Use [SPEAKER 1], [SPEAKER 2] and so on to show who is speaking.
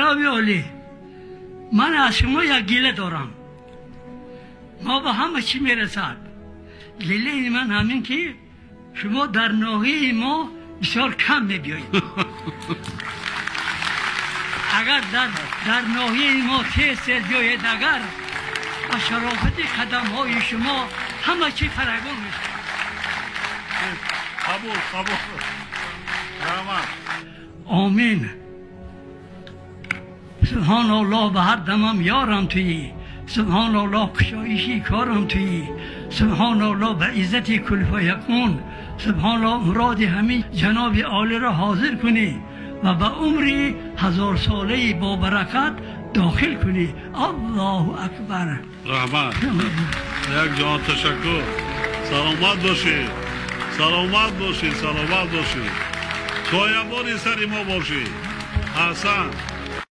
[SPEAKER 1] Ҷаноби олӣ, ман аз шумо як гила дорам. Мо ба ҳама чӣ мерасад. Гилаи ман ҳамин ки шумо дар ноҳияи мо бисёр кам мебиёед. Агар дар ноҳияи мо тез тез биёед, агар ба шарофати қадамҳои шумо ҳама чӣ фарогон мешавад.
[SPEAKER 2] Қабул, қабул, раҳмат.
[SPEAKER 1] Омин. Субҳоналлоҳ, ба ҳар дамам ёрам туӣ. Субҳоналлоҳ, кушоиши корам туӣ. Субҳоналлоҳ, ба иззати кул фаякун. Субҳоналлоҳ, муроди ҳамин ҷаноби олиро ҳозир кунӣ ва ба умри ҳазорсолаи бо баракат дохил кунӣ. Аллоҳу акбар.
[SPEAKER 2] Раҳмат, як ҷаҳон ташаккур. Саломат бошед, саломат бошед, саломат бошед, соябони сари мо бошед. Аҳсан.